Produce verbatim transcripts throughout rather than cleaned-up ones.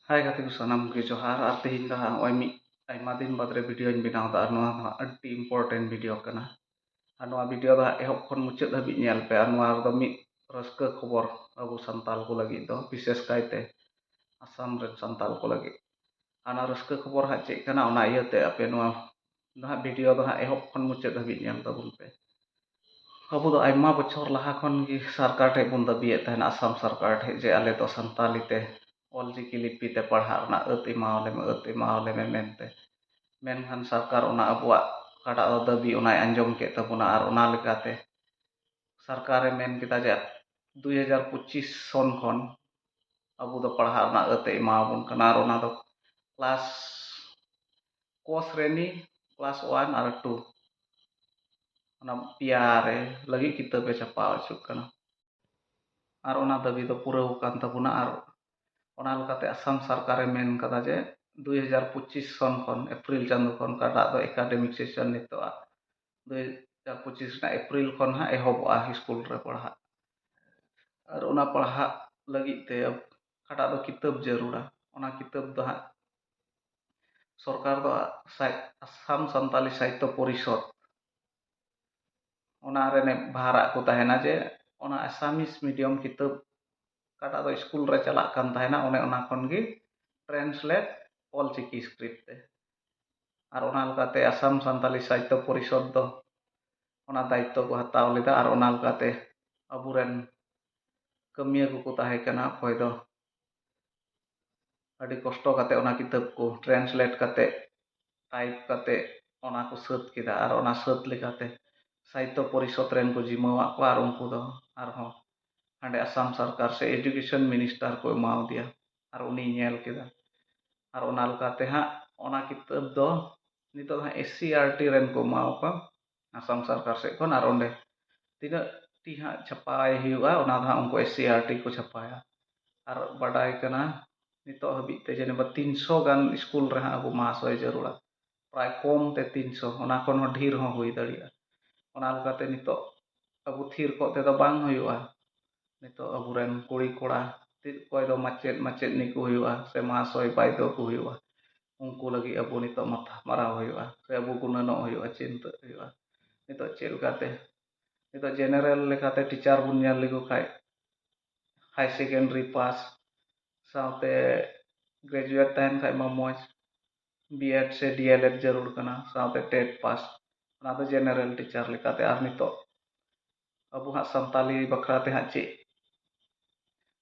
ᱦᱟᱭ ᱜᱟᱛᱮ ᱠᱚ, ᱥᱟᱱᱟᱢ ᱜᱮ ᱡᱚᱦᱟᱨ᱾ ᱟᱨ ᱛᱮᱦᱮᱧ ᱫᱚ ᱦᱟᱸᱜ ᱱᱚᱜᱼᱚᱭ ᱢᱤᱫ ᱟᱭᱢᱟ ᱫᱤᱱ ᱵᱟᱫᱽ ᱨᱮ ᱵᱷᱤᱰᱤᱭᱳᱧ ᱵᱮᱱᱟᱣ ᱮᱫᱟ, ᱟᱨ ᱱᱚᱣᱟ ᱫᱚ ᱦᱟᱸᱜ ᱟᱹᱰᱤ ᱤᱢᱯᱚᱨᱴᱮᱱᱴ ᱵᱷᱤᱰᱤᱭᱳ ᱠᱟᱱᱟ᱾ ᱟᱨ ᱱᱚᱣᱟ ᱵᱷᱤᱰᱤᱭᱳ ᱫᱚ ᱦᱟᱸᱜ ᱮᱦᱚᱵ ᱠᱷᱚᱱ ᱢᱩᱪᱟᱹᱫ ᱫᱷᱟᱹᱵᱤᱡ ᱧᱮᱞ ᱯᱮ᱾ ᱟᱨ ᱱᱚᱣᱟ ᱨᱮᱫᱚ ᱢᱤᱫ ᱨᱟᱹᱥᱠᱟᱹ ᱠᱷᱚᱵᱚᱨ ᱟᱵᱚ ᱥᱟᱱᱛᱟᱞ ᱠᱚ ᱞᱟᱹᱜᱤᱫ ᱫᱚ, ᱵᱤᱥᱮᱥ ᱠᱟᱭᱛᱮ ᱟᱥᱟᱢ ᱨᱮᱱ ᱥᱟᱱᱛᱟᱞ ᱠᱚ ᱞᱟᱹᱜᱤᱫ᱾ ᱟᱨ ᱚᱱᱟ ᱨᱟᱹᱥᱠᱟᱹ ᱠᱷᱚᱵᱚᱨ ᱦᱟᱸᱜ ᱪᱮᱫ ᱠᱟᱱᱟ, ᱚᱱᱟ ᱤᱭᱟᱹᱛᱮ ᱟᱯᱮ ᱱᱚᱣᱟ ᱫᱚ ᱦᱟᱸᱜ ᱵᱷᱤᱰᱤᱭᱳ ᱫᱚ ᱦᱟᱸᱜ ᱮᱦᱚᱵ ᱠᱷᱚᱱ ᱢᱩᱪᱟᱹᱫ ᱫᱷᱟᱹᱵᱤᱡ ᱧᱮᱞ ᱛᱟᱵᱚᱱ ᱯᱮ᱾ ᱟᱵᱚ ᱫᱚ ᱟᱭᱢᱟ ᱵᱚᱪᱷᱚᱨ ᱞᱟᱦᱟ ᱠᱷᱚᱱ ᱜᱮ ᱥᱚᱨᱠᱟᱨ ᱴᱷᱮᱡ ᱵᱚᱱ ᱫᱟᱹᱵᱤᱭᱮᱫ ᱛᱟᱦᱮᱱᱟ, ᱟᱥᱟᱢ ᱥᱚᱨᱠᱟᱨ ᱴᱷᱮᱡ, ᱡᱮ ᱟᱞᱮ ᱫᱚ ᱥᱟᱱᱛᱟᱞᱤ ᱛᱮ, ᱚᱞᱪᱤᱠᱤ ᱞᱤᱯᱤ ᱛᱮ ᱯᱟᱲᱦᱟᱜ ᱨᱮᱱᱟᱜ ᱟᱹᱛ ᱮᱢᱟᱣᱟᱞᱮ ᱢᱮ, ᱟᱹᱛ ᱮᱢᱟᱣᱟᱞᱮ ᱢᱮ ᱢᱮᱱᱛᱮ᱾ ᱢᱮᱱᱠᱷᱟᱱ ᱥᱚᱨᱠᱟᱨ ᱚᱱᱟ ᱟᱵᱚᱣᱟᱜ ᱚᱠᱟᱴᱟᱜ ᱫᱚ ᱫᱟᱹᱵᱤ, ᱚᱱᱟᱭ ᱟᱸᱡᱚᱢ ᱠᱮᱫ ᱛᱟᱵᱚᱱᱟ, ᱟᱨ ᱚᱱᱟ ᱞᱮᱠᱟᱛᱮ ᱥᱚᱨᱠᱟᱨᱮ ᱢᱮᱱ ᱠᱮᱫᱟ ᱡᱮ ᱫᱩᱭ ᱦᱟᱡᱟᱨ ᱯᱚᱸᱪᱤᱥ ᱥᱚᱱ ᱠᱷᱚᱱ ᱟᱵᱚ ᱫᱚ ᱯᱟᱲᱦᱟᱜ ᱨᱮᱱᱟᱜ ᱟᱹᱛ ᱮ ᱮᱢᱟᱣᱟᱵᱚᱱ ᱠᱟᱱᱟ, ᱟᱨ ᱚᱱᱟ ᱫᱚ ᱠᱞᱟᱥ ᱠᱚ ᱥᱨᱮᱱᱤ, ᱠᱞᱟᱥ ᱚᱣᱟᱱ ᱟᱨ ᱴᱩ, ᱚᱱᱟ ᱯᱮᱭᱟ ᱨᱮ ᱞᱟᱹᱜᱤᱫ ᱠᱤᱛᱟᱹᱵ ᱮ ᱪᱷᱟᱯᱟ ᱦᱚᱪᱚᱜ ᱠᱟᱱᱟ᱾ ᱟᱨ ᱚᱱᱟ ᱫᱟᱹᱵᱤ ᱫᱚ ᱯᱩᱨᱟᱹᱣ ᱟᱠᱟᱱ ᱛᱟᱵᱚᱱᱟ᱾ ᱟᱨ ᱚᱱᱟ ᱞᱮᱠᱟᱛᱮ ᱟᱥᱟᱢ ᱥᱚᱨᱠᱟᱨᱮ ᱢᱮᱱ ᱠᱟᱫᱟ ᱡᱮ ᱫᱩᱭ ᱦᱟᱡᱟᱨ ᱯᱚᱸᱪᱤᱥ ᱥᱚᱱ ᱠᱷᱚᱱ, ᱮᱯᱨᱤᱞ ᱪᱟᱸᱫᱳ ᱠᱷᱚᱱ, ᱚᱠᱟᱴᱟᱜ ᱫᱚ ᱮᱠᱟᱰᱮᱢᱤᱠ ᱥᱮᱥᱚᱱ ᱱᱤᱛᱚᱜ ᱫᱩᱭ ᱦᱟᱡᱟᱨ ᱯᱚᱸᱪᱤᱥ ᱨᱮᱱᱟᱜ ᱮᱯᱨᱤᱞ ᱠᱷᱚᱱ ᱦᱟᱸᱜ ᱮᱦᱚᱵᱚᱜᱼᱟ ᱥᱠᱩᱞ ᱨᱮ ᱯᱟᱲᱦᱟᱜ᱾ ᱟᱨ ᱚᱱᱟ ᱯᱟᱲᱦᱟᱜ ᱞᱟᱹᱜᱤᱫ ᱛᱮ ᱚᱠᱟᱴᱟᱜ ᱫᱚ ᱠᱤᱛᱟᱹᱵ ᱡᱟᱹᱨᱩᱲᱟ, ᱚᱱᱟ ᱠᱤᱛᱟᱹᱵ ᱫᱚ ᱦᱟᱸᱜ ᱥᱚᱨᱠᱟᱨ ᱫᱚ ᱥᱟᱭ-, ᱟᱥᱟᱢ ᱥᱟᱱᱛᱟᱞᱤ ᱥᱟᱦᱤᱛᱛᱚ ᱯᱚᱨᱤᱥᱚᱫᱽ, ᱚᱱᱟ ᱨᱮ ᱵᱷᱟᱨᱟᱜ ᱠᱚ ᱛᱟᱦᱮᱱᱟ ᱡᱮ ᱚᱱᱟ ᱟᱥᱟᱢᱤᱥ ᱢᱤᱰᱤᱭᱟᱢ ᱠᱤᱛᱟᱹᱵ ᱚᱠᱟᱴᱟᱜ ᱫᱚ ᱥᱠᱩᱞ ᱨᱮ ᱪᱟᱞᱟᱜ ᱠᱟᱱ ᱛᱟᱦᱮᱱᱟ, ᱚᱱᱮ ᱚᱱᱟ ᱠᱷᱚᱱ ᱜᱮ ᱴᱨᱟᱱᱥᱞᱮᱴ ᱚᱞᱪᱤᱠᱤ ᱥᱠᱨᱤᱯᱴ ᱛᱮ᱾ ᱟᱨ ᱚᱱᱟ ᱞᱮᱠᱟᱛᱮ ᱟᱥᱟᱢ ᱥᱟᱱᱛᱟᱞᱤ ᱥᱟᱦᱤᱛᱛᱚ ᱯᱚᱨᱤᱥᱚᱫᱽ ᱫᱚ ᱚᱱᱟ ᱫᱟᱭᱤᱛᱛᱚ ᱠᱚ ᱦᱟᱛᱟᱣ ᱞᱮᱫᱟ᱾ ᱟᱨ ᱚᱱᱟ ᱞᱮᱠᱟᱛᱮ ᱟᱵᱚᱨᱮᱱ ᱠᱟᱹᱢᱤᱭᱟᱹ ᱠᱚᱠᱚ ᱛᱟᱦᱮᱸ ᱠᱟᱱᱟ, ᱚᱠᱚᱭ ᱫᱚ ᱟᱹᱰᱤ ᱠᱚᱥᱴᱚ ᱠᱟᱛᱮ ᱚᱱᱟ ᱠᱤᱛᱟᱹᱵ ᱠᱚ ᱴᱨᱟᱱᱥᱞᱮᱴ ᱠᱟᱛᱮ, ᱴᱟᱭᱤᱯ ᱠᱟᱛᱮ ᱚᱱᱟ ᱠᱚ ᱥᱟᱹᱛ ᱠᱮᱫᱟ᱾ ᱟᱨ ᱚᱱᱟ ᱥᱟᱹᱛ ᱞᱮᱠᱟᱛᱮ ᱥᱟᱦᱤᱛᱛᱚ ᱯᱚᱨᱤᱥᱚᱫᱽ ᱨᱮᱱ ᱠᱚ ᱡᱤᱢᱟᱹᱣᱟᱜ ᱠᱚᱣᱟ, ᱟᱨ ᱩᱱᱠᱩ ᱫᱚ ᱟᱨᱦᱚᱸ ᱦᱟᱸᱰᱮ ᱟᱥᱟᱢ ᱥᱚᱨᱠᱟᱨ ᱥᱮ ᱮᱰᱩᱠᱮᱥᱚᱱ ᱢᱤᱱᱤᱥᱴᱟᱨ ᱠᱚ ᱮᱢᱟᱣᱟᱫᱮᱭᱟ, ᱟᱨ ᱩᱱᱤᱭ ᱧᱮᱞ ᱠᱮᱫᱟ᱾ ᱟᱨ ᱚᱱᱟ ᱞᱮᱠᱟᱛᱮ ᱦᱟᱸᱜ ᱚᱱᱟ ᱠᱤᱛᱟᱹᱵ ᱫᱚ ᱱᱤᱛᱚᱜ ᱦᱟᱸᱜ ᱮᱥ ᱥᱤ ᱟᱨ ᱴᱤ ᱨᱮᱱ ᱠᱚ ᱮᱢᱟᱣ ᱠᱚᱣᱟ ᱟᱥᱟᱢ ᱥᱚᱨᱠᱟᱨ ᱥᱮᱫ ᱠᱷᱚᱱ᱾ ᱟᱨ ᱚᱸᱰᱮ ᱛᱤᱱᱟᱹᱜ ᱴᱤ ᱦᱟᱸᱜ ᱪᱷᱟᱯᱟᱭ ᱦᱩᱭᱩᱜᱼᱟ, ᱚᱱᱟ ᱫᱚ ᱦᱟᱸᱜ ᱩᱱᱠᱩ ᱮᱥ ᱥᱤ ᱟᱨ ᱴᱤ ᱠᱚ ᱪᱷᱟᱯᱟᱭᱟ᱾ ᱟᱨ ᱵᱟᱰᱟᱭ ᱠᱟᱱᱟ ᱱᱤᱛᱚᱜ ᱦᱟᱹᱵᱤᱡ ᱛᱮ ᱡᱟᱹᱱᱤᱡ ᱵᱟ ᱛᱤᱱᱥᱚ ᱜᱟᱱ ᱥᱠᱩᱞ ᱨᱮ ᱦᱟᱸᱜ ᱟᱵᱚ ᱢᱟᱦᱟᱥᱚᱭ ᱡᱟᱹᱨᱩᱲᱟ, ᱯᱨᱟᱭ ᱠᱚᱢ ᱛᱮ ᱛᱤᱱᱥᱚ, ᱚᱱᱟ ᱠᱷᱚᱱ ᱦᱚᱸ ᱰᱷᱮᱨ ᱦᱚᱸ ᱦᱩᱭ ᱫᱟᱲᱮᱭᱟᱜᱼᱟ᱾ ᱚᱱᱟ ᱞᱮᱠᱟᱛᱮ ᱱᱤᱛᱚᱜ ᱟᱵᱚ ᱛᱷᱤᱨ ᱠᱚᱜ ᱛᱮᱫᱚ ᱵᱟᱝ ᱦᱩᱭᱩᱜᱼᱟ᱾ ᱱᱤᱛᱚᱜ ᱟᱵᱚᱨᱮᱱ ᱠᱩᱲᱤ ᱠᱚᱲᱟ ᱚᱠᱚᱭ ᱫᱚ ᱢᱟᱪᱮᱫ ᱢᱟᱪᱮᱛᱟᱹᱱᱤ ᱠᱚ ᱦᱩᱭᱩᱜᱼᱟ ᱥᱮ ᱢᱟᱦᱟᱥᱚᱭ ᱵᱟᱭᱫᱚ ᱠᱚ ᱦᱩᱭᱩᱜᱼᱟ, ᱩᱱᱠᱩ ᱞᱟᱹᱜᱤᱫ ᱟᱵᱚ ᱱᱤᱛᱚᱜ ᱢᱟᱛᱷᱟ ᱢᱟᱨᱟᱣ ᱦᱩᱭᱩᱜᱼᱟ ᱥᱮ ᱟᱵᱚ ᱜᱩᱱᱟᱹᱱᱚᱜ ᱦᱩᱭᱩᱜᱼᱟ, ᱪᱤᱱᱛᱟᱹᱜ ᱦᱩᱭᱩᱜᱼᱟ᱾ ᱱᱤᱛᱚᱜ ᱪᱮᱫ ᱞᱮᱠᱟᱛᱮ, ᱱᱤᱛᱚᱜ ᱡᱮᱱᱟᱨᱮᱞ ᱞᱮᱠᱟᱛᱮ ᱴᱤᱪᱟᱨ ᱵᱚᱱ ᱧᱮᱞ ᱞᱮᱠᱚ ᱠᱷᱟᱡ, ᱦᱟᱭ ᱥᱮᱠᱮᱱᱰᱟᱨᱤ ᱯᱟᱥ ᱥᱟᱶᱛᱮ ᱜᱨᱮᱡᱩᱭᱮᱴ ᱛᱟᱦᱮᱱ ᱠᱷᱟᱡ ᱢᱟ ᱢᱚᱡᱽ, ᱵᱤᱭᱮᱰ ᱥᱮ ᱰᱤᱮᱞᱮᱰ ᱡᱟᱹᱨᱩᱲ ᱠᱟᱱᱟ, ᱥᱟᱶᱛᱮ ᱴᱮᱴ ᱯᱟᱥ᱾ ᱚᱱᱟ ᱫᱚ ᱡᱮᱱᱟᱨᱮᱞ ᱴᱤᱪᱟᱨ ᱞᱮᱠᱟᱛᱮ᱾ ᱟᱨ ᱱᱤᱛᱚᱜ ᱟᱵᱚ ᱦᱟᱸᱜ ᱥᱟᱱᱛᱟᱞᱤ ᱵᱟᱠᱷᱨᱟ ᱛᱮ ᱦᱟᱸᱜ ᱪᱮᱫ,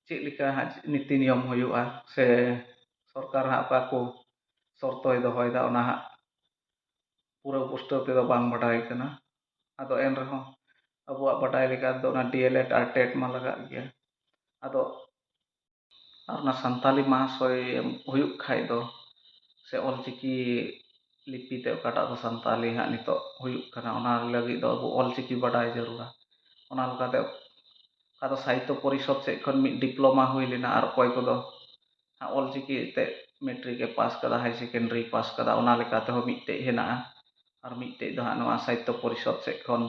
ᱪᱮᱫ ᱞᱮᱠᱟ ᱦᱟᱸᱜ ᱱᱤᱛᱤ ᱱᱤᱭᱚᱢ ᱦᱩᱭᱩᱜᱼᱟ ᱥᱮ ᱥᱚᱨᱠᱟᱨ ᱦᱟᱸᱜ ᱚᱠᱟ ᱠᱚ ᱥᱚᱨᱛᱚᱭ ᱫᱚᱦᱚᱭᱮᱫᱟ, ᱚᱱᱟ ᱦᱟᱸᱜ ᱯᱩᱨᱟᱹ ᱯᱩᱥᱴᱟᱹᱣ ᱛᱮᱫᱚ ᱵᱟᱝ ᱵᱟᱰᱟᱭ ᱠᱟᱱᱟ᱾ ᱟᱫᱚ ᱮᱱ ᱨᱮᱦᱚᱸ ᱟᱵᱚᱣᱟᱜ ᱵᱟᱰᱟᱭ ᱞᱮᱠᱟ ᱛᱮᱫᱚ ᱚᱱᱟ ᱰᱤᱮᱞᱮᱰ ᱟᱨ ᱴᱮᱴ ᱢᱟ ᱞᱟᱜᱟᱜ ᱜᱮᱭᱟ᱾ ᱟᱫᱚ ᱟᱨ ᱚᱱᱟ ᱥᱟᱱᱛᱟᱞᱤ ᱢᱟᱦᱟᱥᱚᱭ ᱦᱩᱭᱩᱜ ᱠᱷᱟᱡ ᱫᱚ, ᱥᱮ ᱚᱞᱪᱤᱠᱤ ᱞᱤᱯᱤ ᱛᱮ ᱚᱠᱟᱴᱟᱜ ᱫᱚ ᱥᱟᱱᱛᱟᱞᱤ ᱦᱟᱸᱜ ᱱᱤᱛᱚᱜ ᱦᱩᱭᱩᱜ ᱠᱟᱱᱟ, ᱚᱱᱟ ᱞᱟᱹᱜᱤᱫ ᱫᱚ ᱟᱵᱚ ᱚᱞᱪᱤᱠᱤ ᱵᱟᱰᱟᱭ ᱡᱟᱹᱨᱩᱲᱟ᱾ ᱚᱱᱟ ᱞᱮᱠᱟᱛᱮ ᱚᱠᱟ ᱫᱚ ᱥᱟᱦᱤᱛᱛᱚ ᱯᱚᱨᱤᱥᱚᱫᱽ ᱥᱮᱫ ᱠᱷᱚᱱ ᱢᱤᱫ ᱰᱤᱯᱞᱳᱢᱟ ᱦᱩᱭ ᱞᱮᱱᱟ, ᱟᱨ ᱚᱠᱚᱭ ᱠᱚᱫᱚ ᱦᱟᱸᱜ ᱚᱞᱪᱤᱠᱤ ᱛᱮ ᱢᱮᱴᱨᱤᱠ ᱮ ᱯᱟᱥ ᱠᱟᱫᱟ, ᱦᱟᱭ ᱥᱮᱠᱮᱱᱰᱟᱨᱤ ᱯᱟᱥ ᱠᱟᱫᱟ, ᱚᱱᱟ ᱞᱮᱠᱟ ᱛᱮᱦᱚᱸ ᱢᱤᱫᱴᱮᱡ ᱦᱮᱱᱟᱜᱼᱟ᱾ ᱟᱨ ᱢᱤᱫᱴᱮᱡ ᱫᱚ ᱦᱟᱸᱜ ᱱᱚᱣᱟ ᱥᱟᱦᱤᱛᱛᱚ ᱯᱚᱨᱤᱥᱚᱫᱽ ᱥᱮᱫ ᱠᱷᱚᱱ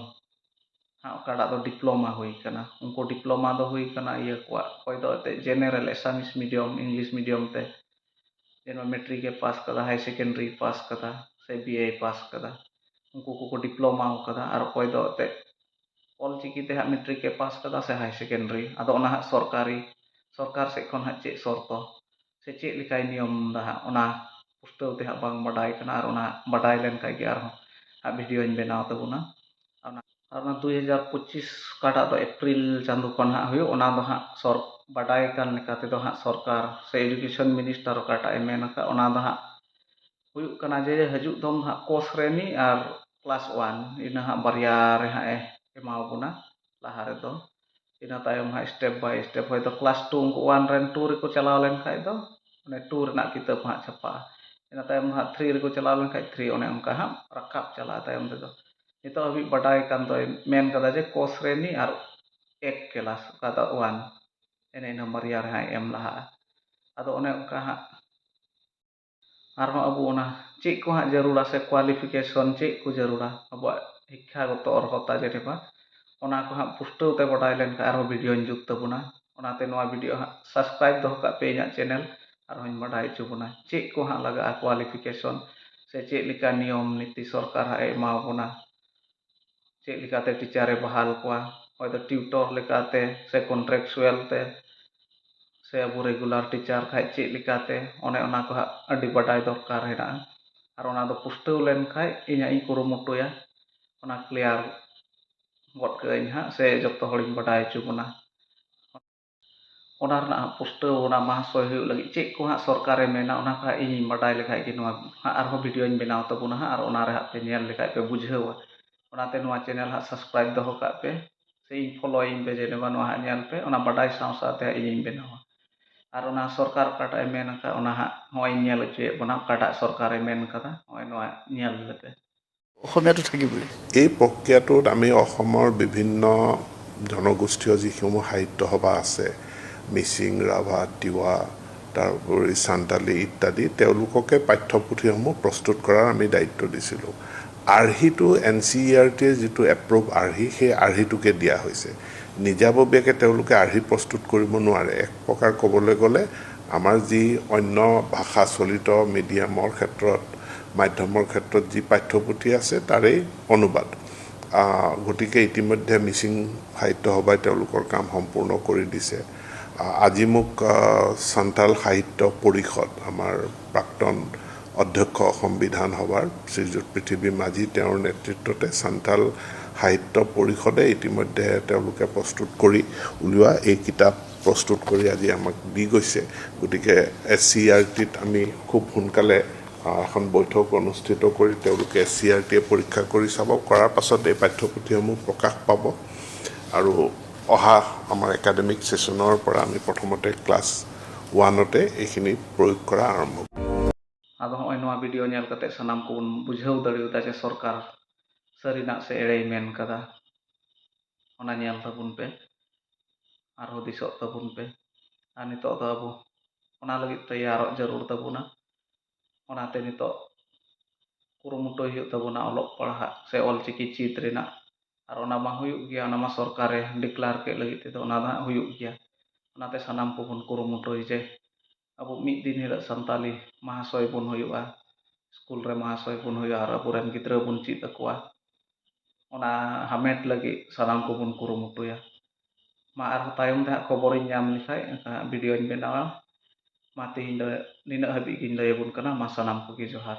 ᱦᱟᱸᱜ ᱚᱠᱟᱴᱟᱜ ᱫᱚ ᱰᱤᱯᱞᱳᱢᱟ ᱦᱩᱭ ᱠᱟᱱᱟ᱾ ᱩᱱᱠᱩ ᱰᱤᱯᱞᱳᱢᱟ ᱫᱚ ᱦᱩᱭ ᱠᱟᱱᱟ ᱤᱭᱟᱹ ᱠᱚᱣᱟᱜ, ᱚᱠᱚᱭ ᱫᱚ ᱮᱱᱛᱮᱫ general, Assamese medium, English medium ᱛᱮ, ᱡᱮᱱᱚ ᱢᱮᱴᱨᱤᱠ ᱮ ᱯᱟᱥ ᱠᱟᱫᱟ, ᱦᱟᱭ ᱥᱮᱠᱮᱱᱰᱟᱨᱤ ᱯᱟᱥ ᱠᱟᱫᱟ, ᱥᱮ ᱵᱤᱮ ᱯᱟᱥ ᱠᱟᱫᱟ, ᱩᱱᱠᱩ ᱠᱚᱠᱚ ᱰᱤᱯᱞᱳᱢᱟ ᱠᱟᱫᱟ᱾ ᱟᱨ ᱚᱠᱚᱭ ᱫᱚ ᱮᱱᱛᱮᱫ ᱚᱞᱪᱤᱠᱤ ᱛᱮ ᱦᱟᱸᱜ ᱢᱮᱴᱨᱤᱠ ᱮ ᱯᱟᱥ ᱠᱟᱫᱟ ᱥᱮ ᱦᱟᱭ ᱥᱮᱠᱮᱱᱰᱟᱨᱤ, ᱟᱫᱚ ᱚᱱᱟ ᱦᱟᱸᱜ ᱥᱚᱨᱠᱟᱨᱤ, ᱥᱚᱨᱠᱟᱨ ᱥᱮᱫ ᱠᱷᱚᱱ ᱦᱟᱸᱜ ᱪᱮᱫ ᱥᱚᱨᱛᱚ ᱥᱮ ᱪᱮᱫ ᱞᱮᱠᱟᱭ ᱱᱤᱭᱚᱢ ᱫᱟ ᱦᱟᱸᱜ, ᱚᱱᱟ ᱯᱩᱥᱴᱟᱹᱣ ᱛᱮ ᱦᱟᱸᱜ ᱵᱟᱝ ᱵᱟᱰᱟᱭ ᱠᱟᱱᱟ᱾ ᱟᱨ ᱚᱱᱟ ᱵᱟᱰᱟᱭ ᱞᱮᱱ ᱠᱷᱟᱡ ᱜᱮ ᱟᱨᱦᱚᱸ ᱦᱟᱸᱜ ᱵᱷᱤᱰᱤᱭᱳᱧ ᱵᱮᱱᱟᱣ ᱛᱟᱵᱚᱱᱟ᱾ ᱟᱨ ᱚᱱᱟ, ᱟᱨ ᱚᱱᱟ ᱫᱩᱭ ᱦᱟᱡᱟᱨ ᱯᱚᱸᱪᱤᱥ ᱚᱠᱟᱴᱟᱜ ᱫᱚ ᱮᱯᱨᱤᱞ ᱪᱟᱸᱫᱳ ᱠᱷᱚᱱ ᱦᱟᱸᱜ ᱦᱩᱭᱩᱜ, ᱚᱱᱟ ᱫᱚ ᱦᱟᱸᱜ ᱥᱚᱨ-, ᱵᱟᱰᱟᱭ ᱠᱟᱱ ᱞᱮᱠᱟ ᱛᱮᱫᱚ ᱦᱟᱸᱜ ᱥᱚᱨᱠᱟᱨ ᱥᱮ ᱮᱰᱩᱠᱮᱥᱚᱱ ᱢᱤᱱᱤᱥᱴᱟᱨ ᱚᱠᱟᱴᱟᱜ ᱮ ᱢᱮᱱ ᱟᱠᱟᱫ, ᱚᱱᱟ ᱫᱚ ᱦᱟᱸᱜ ᱦᱩᱭᱩᱜ ᱠᱟᱱᱟ ᱡᱮ ᱦᱤᱡᱩᱜ ᱫᱚᱢ ᱦᱟᱸᱜ ᱠᱚ ᱥᱨᱮᱱᱤ ᱟᱨ ᱠᱞᱟᱥ ᱚᱣᱟᱱ, ᱤᱱᱟᱹ ᱦᱟᱸᱜ ᱵᱟᱨᱭᱟ ᱨᱮ ᱦᱟᱸᱜ ᱮ ᱮᱢᱟᱣ ᱵᱚᱱᱟ ᱞᱟᱦᱟ ᱨᱮᱫᱚ᱾ ᱤᱱᱟᱹ ᱛᱟᱭᱚᱢ ᱦᱟᱸᱜ step by step ᱦᱚᱭᱛᱳ ᱠᱞᱟᱥ ᱴᱩ ᱩᱱᱠᱩ ᱚᱣᱟᱱ ᱨᱮᱱ ᱴᱩ ᱨᱮᱠᱚ ᱪᱟᱞᱟᱣ ᱞᱮᱱᱠᱷᱟᱡ ᱫᱚ ᱚᱱᱮ ᱴᱩ ᱨᱮᱱᱟᱜ ᱠᱤᱛᱟᱹᱵ ᱦᱟᱸᱜ ᱪᱷᱟᱯᱟᱜᱼᱟ᱾ ᱤᱱᱟᱹ ᱛᱟᱭᱚᱢ ᱫᱚ ᱦᱟᱸᱜ ᱛᱷᱨᱤ ᱨᱮᱠᱚ ᱪᱟᱞᱟᱣ ᱞᱮᱱᱠᱷᱟᱡ ᱛᱷᱨᱤ, ᱚᱱᱮ ᱚᱱᱠᱟ ᱦᱟᱸᱜ ᱨᱟᱠᱟᱵ ᱪᱟᱞᱟᱜᱼᱟ ᱛᱟᱭᱚᱢ ᱛᱮᱫᱚ᱾ ᱱᱤᱛᱚᱜ ᱦᱟᱹᱵᱤᱡ ᱵᱟᱰᱟᱭ ᱠᱟᱱ ᱫᱚᱭ ᱢᱮᱱ ᱠᱟᱫᱟ ᱡᱮ ᱠᱚ ᱥᱨᱮᱱᱤ ᱟᱨ ᱮᱠ ᱠᱞᱟᱥ, ᱚᱠᱟ ᱫᱚ ᱚᱣᱟᱱ, ᱮᱱᱮ ᱤᱱᱟᱹ ᱵᱟᱨᱭᱟ ᱨᱮ ᱦᱟᱸᱜ ᱮᱢ ᱞᱟᱦᱟᱜᱼᱟ᱾ ᱟᱫᱚ ᱚᱱᱮ ᱚᱱᱠᱟ ᱦᱟᱸᱜ ᱟᱨᱦᱚᱸ ᱟᱵᱚ ᱚᱱᱟ ᱪᱮᱫ ᱠᱚ ᱦᱟᱸᱜ ᱡᱟᱹᱨᱩᱲᱟ ᱥᱮ qualification ᱪᱮᱫ ᱠᱚ ᱡᱟᱹᱨᱩᱲᱟ, ᱟᱵᱚᱣᱟᱜ ᱥᱤᱠᱠᱷᱟᱜᱚᱛᱚ ᱚᱨᱦᱚᱛᱟ ᱡᱮ ᱨᱮᱵᱟ, ᱚᱱᱟ ᱠᱚ ᱦᱟᱸᱜ ᱯᱩᱥᱴᱟᱹᱣ ᱛᱮ ᱵᱟᱰᱟᱭ ᱞᱮᱱᱠᱷᱟᱱ ᱟᱨᱦᱚᱸ ᱵᱷᱤᱰᱤᱭᱳᱧ ᱡᱩᱛ ᱛᱟᱵᱚᱱᱟ᱾ ᱚᱱᱟᱛᱮ ᱱᱚᱣᱟ video ᱦᱟᱸᱜ subscribe ᱫᱚᱦᱚ ᱠᱟᱜ ᱯᱮ ᱤᱧᱟᱹᱜ channel᱾ ᱟᱨᱦᱚᱸᱧ ᱵᱟᱰᱟᱭ ᱦᱚᱪᱚ ᱵᱚᱱᱟ ᱪᱮᱫ ᱠᱚ ᱦᱟᱸᱜ ᱞᱟᱜᱟᱜᱼᱟ, qualification ᱥᱮ ᱪᱮᱫ ᱞᱮᱠᱟ ᱱᱤᱭᱚᱢ ᱱᱤᱛᱤ ᱥᱚᱨᱠᱟᱨ ᱦᱟᱸᱜ ᱮ ᱮᱢᱟ ᱵᱚᱱᱟ, ᱪᱮᱫ ᱞᱮᱠᱟᱛᱮ teacher ᱮ ᱵᱟᱦᱟᱞ ᱠᱚᱣᱟ, ᱦᱚᱭᱛᱳ tutor ᱞᱮᱠᱟᱛᱮ ᱥᱮ contractual ᱛᱮ ᱥᱮ ᱟᱵᱚ regular teacher ᱠᱷᱟᱡ ᱪᱮᱫ ᱞᱮᱠᱟᱛᱮ, ᱚᱱᱮ ᱚᱱᱟ ᱠᱚ ᱦᱟᱸᱜ ᱟᱹᱰᱤ ᱵᱟᱰᱟᱭ ᱫᱚᱨᱠᱟᱨ ᱦᱮᱱᱟᱜᱼᱟ᱾ ᱟᱨ ᱚᱱᱟ ᱫᱚ ᱯᱩᱥᱴᱟᱹᱣ ᱞᱮᱱᱠᱷᱟᱡ ᱤᱧ ᱦᱟᱸᱜ ᱤᱧ ᱠᱩᱨᱩᱢᱩᱴᱩᱭᱟ, ᱚᱱᱟ clear ᱜᱚᱫ ᱠᱟᱜ ᱟᱹᱧ ᱦᱟᱸᱜ ᱥᱮ ᱡᱚᱛᱚ ᱦᱚᱲᱤᱧ ᱵᱟᱰᱟᱭ ᱦᱚᱪᱚ ᱵᱚᱱᱟ᱾ ᱚᱱᱟ ᱨᱮᱱᱟᱜ ᱦᱟᱸᱜ ᱯᱩᱥᱴᱟᱹᱣ, ᱚᱱᱟ ᱢᱟᱦᱟᱥᱚᱭ ᱦᱩᱭᱩᱜ ᱞᱟᱹᱜᱤᱫ ᱪᱮᱫ ᱠᱚ ᱦᱟᱸᱜ ᱥᱚᱨᱠᱟᱨᱮ ᱢᱮᱱᱟ, ᱚᱱᱟ ᱠᱚ ᱦᱟᱸᱜ ᱤᱧᱤᱧ ᱵᱟᱰᱟᱭ ᱞᱮᱠᱷᱟᱡ ᱜᱮ ᱱᱚᱣᱟ ᱦᱟᱸᱜ ᱟᱨᱦᱚᱸ videoᱧ ᱵᱮᱱᱟᱣ ᱛᱟᱵᱚᱱᱟ ᱦᱟᱸᱜ, ᱟᱨ ᱚᱱᱟ ᱨᱮ ᱦᱟᱸᱜ ᱯᱮ ᱧᱮᱞ ᱞᱮᱠᱷᱟᱡ ᱯᱮ ᱵᱩᱡᱷᱟᱹᱣᱟ᱾ ᱚᱱᱟᱛᱮ ᱱᱚᱣᱟ channel ᱦᱟᱸᱜ subscribe ᱫᱚᱦᱚ ᱠᱟᱜ ᱯᱮ, ᱥᱮ ᱤᱧ followᱤᱧ ᱯᱮ, ᱡᱮ ᱱᱚᱣᱟ ᱦᱟᱸᱜ ᱧᱮᱞ ᱯᱮ, ᱚᱱᱟ ᱵᱟᱰᱟᱭ ᱥᱟᱶ ᱥᱟᱶᱛᱮ ᱦᱟᱸᱜ ᱤᱧᱤᱧ ᱵᱮᱱᱟᱣᱟ᱾ ᱟᱨ ᱚᱱᱟ ᱥᱚᱨᱠᱟᱨ ᱚᱠᱟᱴᱟᱜ ᱮ ᱢᱮᱱ ᱟᱠᱟᱫ, ᱚᱱᱟ ᱦᱟᱸᱜ ᱱᱚᱜᱼᱚᱭ ᱤᱧ ᱧᱮᱞ ᱦᱚᱪᱚᱭᱮᱫ ᱵᱚᱱᱟ, ᱚᱠᱟᱴᱟᱜ ᱥᱚᱨᱠᱟᱨᱮ ᱢᱮᱱ ᱠᱟᱫᱟ, ᱱᱚᱜᱼᱚᱭ ᱱᱚᱣᱟ ᱧᱮᱞ ᱞᱮᱯᱮ᱾ অসমীয়াটো থাকিবই। এই প্ৰক্ৰিয়াটোত আমি অসমৰ বিভিন্ন জনগোষ্ঠীয় যিসমূহ সাহিত্য সভা আছে, মিচিং, ৰাভা, তিৱা, তাৰোপৰি চান্তালী ইত্যাদি, তেওঁলোককে পাঠ্যপুথিসমূহ প্ৰস্তুত কৰাৰ আমি দায়িত্ব দিছিলোঁ। আৰ্হিটো, এন চি ই আৰ টিয়ে যিটো এপ্ৰুভ আৰ্হি, সেই আৰ্হিটোকে দিয়া হৈছে। নিজাববীয়াকৈ তেওঁলোকে আৰ্হি প্ৰস্তুত কৰিব নোৱাৰে। এক প্ৰকাৰ ক'বলৈ গ'লে আমাৰ যি অন্য ভাষা চলিত মিডিয়ামৰ ক্ষেত্ৰত, মাধ্যমৰ ক্ষেত্ৰত যি পাঠ্যপুথি আছে, তাৰেই অনুবাদ। গতিকে ইতিমধ্যে মিচিং সাহিত্য সভাই তেওঁলোকৰ কাম সম্পূৰ্ণ কৰি দিছে। আজি মোক চান্তাল সাহিত্য পৰিষদ, আমাৰ প্ৰাক্তন অধ্যক্ষ অসম বিধান সভাৰ শ্ৰীযুত পৃথিৱী মাঝী, তেওঁৰ নেতৃত্বতে চান্তাল সাহিত্য পৰিষদে ইতিমধ্যে তেওঁলোকে প্ৰস্তুত কৰি উলিওৱা এই কিতাপ প্ৰস্তুত কৰি আজি আমাক দি গৈছে। গতিকে এছ চি ই আৰ টিত আমি খুব সোনকালে এখন বৈঠক অনুষ্ঠিত কৰি তেওঁলোকে এছ চি ই আৰ টিয়ে পৰীক্ষা কৰি চাব। কৰাৰ পাছত এই পাঠ্যপুথিসমূহ প্ৰকাশ পাব আৰু অহা আমাৰ একাডেমিক ছেছনৰ পৰা আমি প্ৰথমতে ক্লাছ ওৱানতে এইখিনি প্ৰয়োগ কৰা আৰম্ভ কৰিম। ᱟᱫᱚ ᱦᱚᱸᱜᱼᱚᱭ ᱱᱚᱣᱟ video ᱧᱮᱞ ᱠᱟᱛᱮ ᱥᱟᱱᱟᱢ ᱠᱚᱵᱚᱱ ᱵᱩᱡᱷᱟᱹᱣ ᱫᱟᱲᱮᱭᱟᱫᱟ ᱡᱮ ᱥᱚᱨᱠᱟᱨ ᱥᱟᱹᱨᱤᱱᱟᱜ ᱥᱮ ᱮᱲᱮᱭ ᱢᱮᱱ ᱠᱟᱫᱟ᱾ ᱚᱱᱟ ᱧᱮᱞ ᱛᱟᱵᱚᱱ ᱯᱮ ᱟᱨ ᱦᱩᱫᱤᱥᱚᱜ ᱛᱟᱵᱚᱱ ᱯᱮ᱾ ᱟᱨ ᱱᱤᱛᱚᱜ ᱫᱚ ᱟᱵᱚ ᱚᱱᱟ ᱞᱟᱹᱜᱤᱫ ᱛᱮᱭᱟᱨᱚᱜ ᱡᱟᱹᱨᱩᱲ ᱛᱟᱵᱚᱱᱟ᱾ ᱚᱱᱟᱛᱮ ᱱᱤᱛᱚᱜ ᱠᱩᱨᱩᱢᱩᱴᱩᱭ ᱦᱩᱭᱩᱜ ᱛᱟᱵᱚᱱᱟ ᱚᱞᱚᱜ ᱯᱟᱲᱦᱟᱜ ᱥᱮ ᱚᱞᱪᱤᱠᱤ ᱪᱮᱫ ᱨᱮᱱᱟᱜ᱾ ᱟᱨ ᱚᱱᱟ ᱢᱟ ᱦᱩᱭᱩᱜ ᱜᱮᱭᱟ, ᱚᱱᱟ ᱢᱟ ᱥᱚᱨᱠᱟᱨᱮ declare ᱠᱮᱫ ᱞᱟᱹᱜᱤᱫ ᱛᱮᱫᱚ ᱚᱱᱟ ᱫᱚ ᱦᱟᱸᱜ ᱦᱩᱭᱩᱜ ᱜᱮᱭᱟ᱾ ᱚᱱᱟᱛᱮ ᱥᱟᱱᱟᱢ ᱠᱚᱵᱚᱱ ᱠᱩᱨᱩᱢᱩᱴᱩᱭ ᱡᱮ ᱟᱵᱚ ᱢᱤᱫ ᱫᱤᱱ ᱦᱤᱞᱳᱜ ᱥᱟᱱᱛᱟᱞᱤ ᱢᱟᱦᱟᱥᱚᱭ ᱵᱚᱱ ᱦᱩᱭᱩᱜᱼᱟ, ᱥᱠᱩᱞ ᱨᱮ ᱢᱟᱦᱟᱥᱚᱭ ᱵᱚᱱ ᱦᱩᱭᱩᱜᱼᱟ ᱟᱨ ᱟᱵᱚᱨᱮᱱ ᱜᱤᱫᱽᱨᱟᱹ ᱵᱚᱱ ᱪᱮᱫ ᱟᱠᱚᱣᱟ᱾ ᱚᱱᱟ ᱦᱟᱢᱮᱴ ᱞᱟᱹᱜᱤᱫ ᱥᱟᱱᱟᱢ ᱠᱚᱵᱚᱱ ᱠᱩᱨᱩᱢᱩᱴᱩᱭᱟ᱾ ᱢᱟ ᱟᱨᱦᱚᱸ ᱛᱟᱭᱚᱢ ᱨᱮ ᱦᱟᱸᱜ ᱠᱷᱚᱵᱚᱨᱤᱧ ᱧᱟᱢ ᱞᱮᱠᱷᱟᱡ ᱮᱱᱠᱷᱟᱱ ᱦᱟᱸᱜ ᱵᱷᱤᱰᱤᱭᱳᱧ ᱵᱮᱱᱟᱣᱟ᱾ ᱢᱟ ᱛᱮᱦᱮᱧ ᱫᱚ ᱱᱤᱱᱟᱹᱜ ᱦᱟᱹᱵᱤᱡ ᱜᱤᱧ ᱞᱟᱹᱭ ᱟᱵᱚᱱ ᱠᱟᱱᱟ᱾ ᱢᱟ ᱥᱟᱱᱟᱢ ᱠᱚᱜᱮ ᱡᱚᱦᱟᱨ᱾